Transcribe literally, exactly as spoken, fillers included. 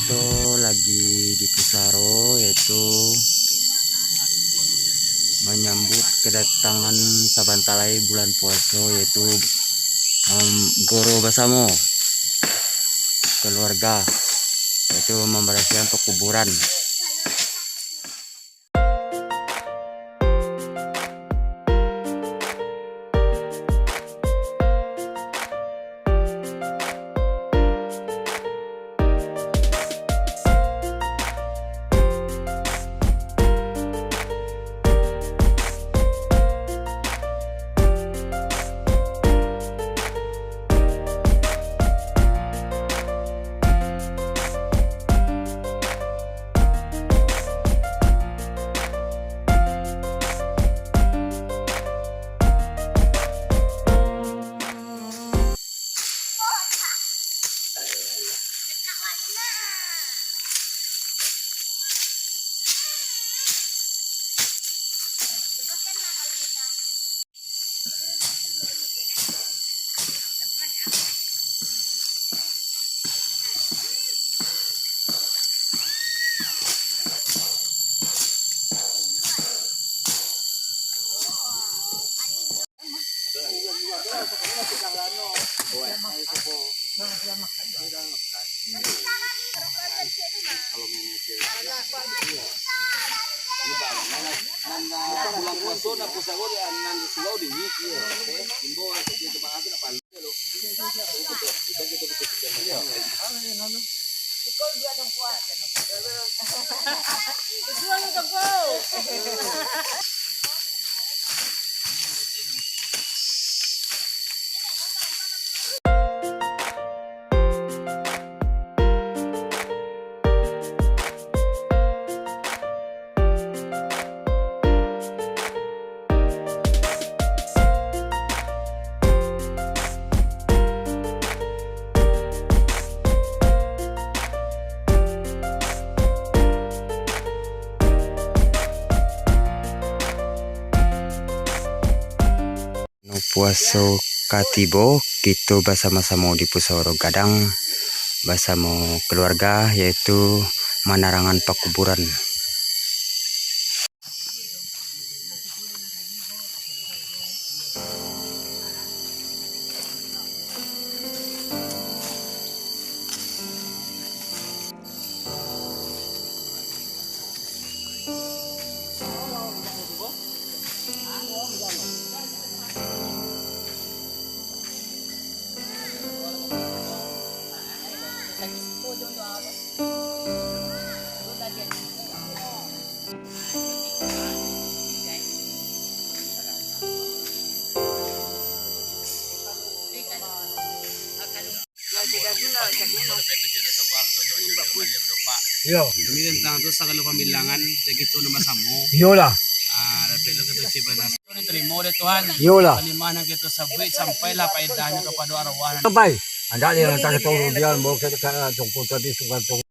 Kito lagi di pusaro, yaitu manyambut kedatangan sabanta lai bulan puaso, yaitu, em, goro basamo keluarga, yaitu mambarasihan pakuburan. Bulan puaso nak pusaro di nan di surau di. Imbau ka jamaah tu nak palu. Puaso ka tibo, kito basamo-samo di Pusaro Gadang, basamo kaluarga, yaitu manarangan pakuburan. Iyo. Kami tantang tu sagalo pambilangan, jadi tu nambah samo. Iyolah. Ah, dapek lo kito cibana. Ditarimo dek Tuhan. Iyolah. Kalimah nan kito sabuik sampailah paedahnyo kapado arwah nan. Sampai. Andak ni, antah kito urudian, bawa ka, ka, tungku tadi, tungku, tungku.